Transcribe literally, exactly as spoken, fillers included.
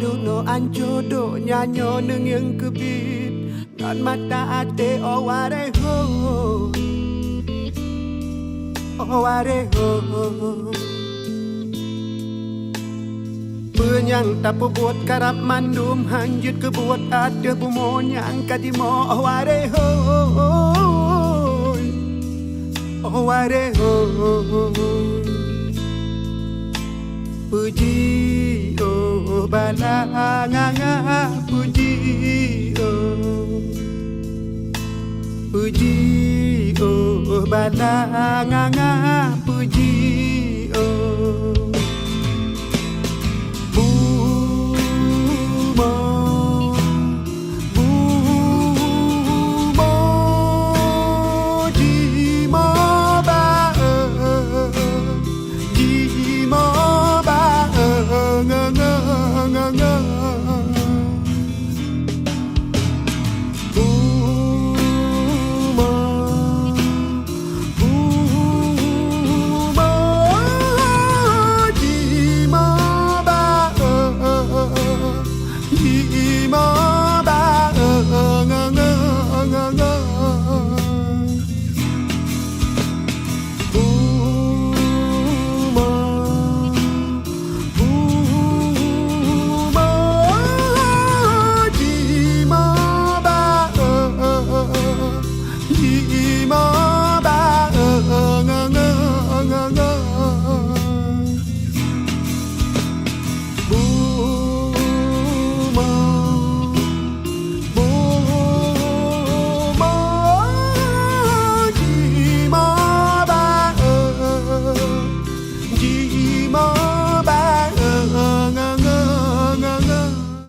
Tunoe ancô dok nyanyoe neungieng keubiet ngon mata até, oh waréh ho, oh waréh ho. Peue nyang tapeubuet karab mandum han jeuet keubuet ateueh bumoe nyang ka timoe, oh waréh ho, oh waréh ho. Puji oh bala nganga, puji oh. Puji oh bala nganga, puji